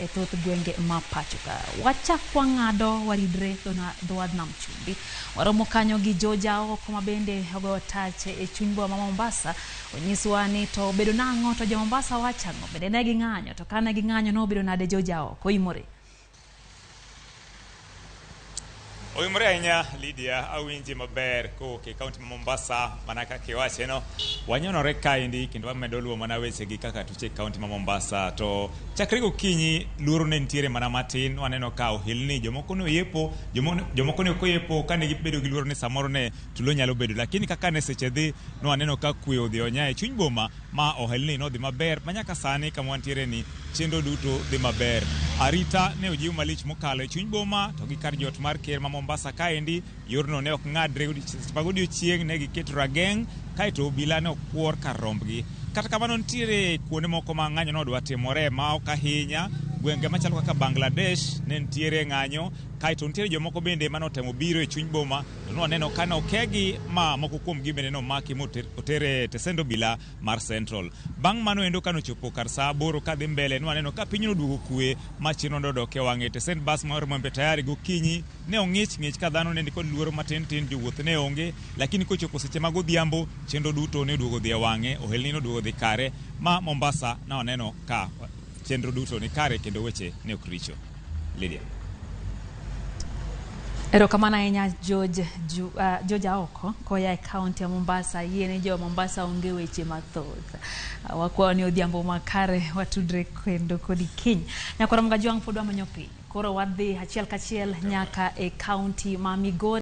e thoth gwenge ma pacho ka. Wachak wang'ado waridre dho wadh nam chumbi. Waromo kanyo gi George Aoko ma bende ogoyo tach e chuny boma ma Mombasa. Onyiswa ni to obedo nang'o to jo Mombasa wacho ang'o? Bende ne ging'anyo to kane ging'anyo nobedo nade George Aoko? Oimore. Oimore ahinya Lydia, awinji maber kowuok e kaunti ma Mombasa mana kaka iwache no. Wanyonore kaendi kendo wamedo luwo mana wechegi kaka tuche e kaunti ma Mombasa. To chakre gokinyi luoro ne nitiere mana matin, waneno ka ohelni jomoko ne oyepo, jomoko ne ok oyepo kane gibedo gi luoro ni samoro ne tulo nyalo bedo. Lakini kaka ne seche dhi, nwaneno ka kwe odhi onya e chuny boma ma ohelni nodhi maber ma nyaka sani kama wantiere ni chenro duto dhi maber. Arita ne ojiw malich mokalo e chuny boma to gi kar jot mar ker ma Mombasa kaendi yorno ne ok ng'adre seche mag odiochieng' ne giketo rageng' kaeto obila ne okwor kar rombgi. Kata kamano nitiere kuonde moko ma ng'anyo nodwa timore ma ok ahinya, gwenge machalo kaka Bangladesh ne nitiere ng'anyo kaeto nitiere jomoko bende mane otemo biro e chuny boma to nwaneno ka nokegi ma moko kuomgi bende nomaki moter e tesend obila mar Central. Bang' mano endo kane ochopo kar saa aboro kadhi mbele nwaneno ka piny noduogo kwe ma chenro nodok e wang'e. Tesend bas mar Mwembe Tayari gokinyi ne ong'ich ng'ich ka dhano ne nikod luoro matin tin, jowuoth ne onge, lakini kochopo seche mag odhiambo chenro duto ne oduogo dhi e wang'e, ohelni noduogo dhi kare ma Mombasa ne waneno ka chenro duto ni kare kendo weche ne ok richo. Lydia. Erokamano ahinya George, George Aoko koya e kaunti ya Mombasa. Yie ni jo Mombasa onge weche mathoth. Wakwayo ni odhiambo makare watudre kendo kodi kiny. Nyakwara Mgajwang' pod wamenyo piny. Koro wadhi achiel kachiel nyaka e kaunti ma Migori.